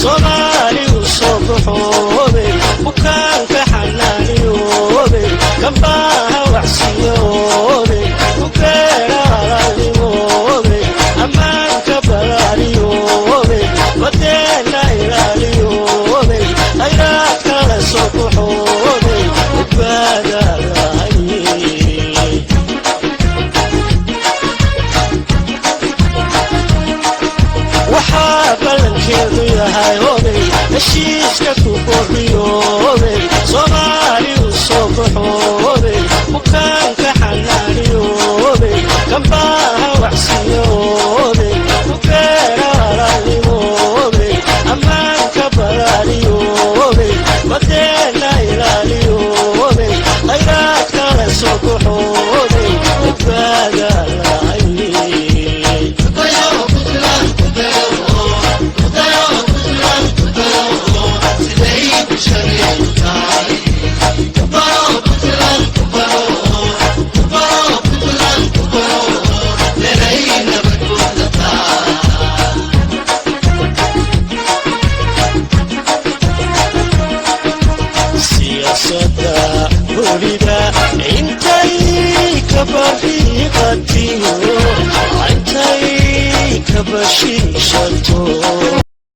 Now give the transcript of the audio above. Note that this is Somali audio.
Soomaali u soo baxoobay, bukaanka xanaaniyoobay, kambaaha waxsiyoobay, ku keena walaalnimoobay, ammaanka balaariyoobay, badeena ilaaliyoobay, khayraadka la soo baxoobay, badbaada lahay. Waxaa ballankeedu yahay obey, heshiiska ku borriyoobay, Soomaali u soo baxoobay, bukaanka xanaaniyoobay, kambaaha waxsiyoobay, ku keena walaalnimoobay, ammaanka balaariyoobay, badeena ilaaliyoobay, khayraadka la soo baxoobay, badbaada lahay. Siyaasadda dunida intay ka bariiqatiyo, intay ka bashiishato.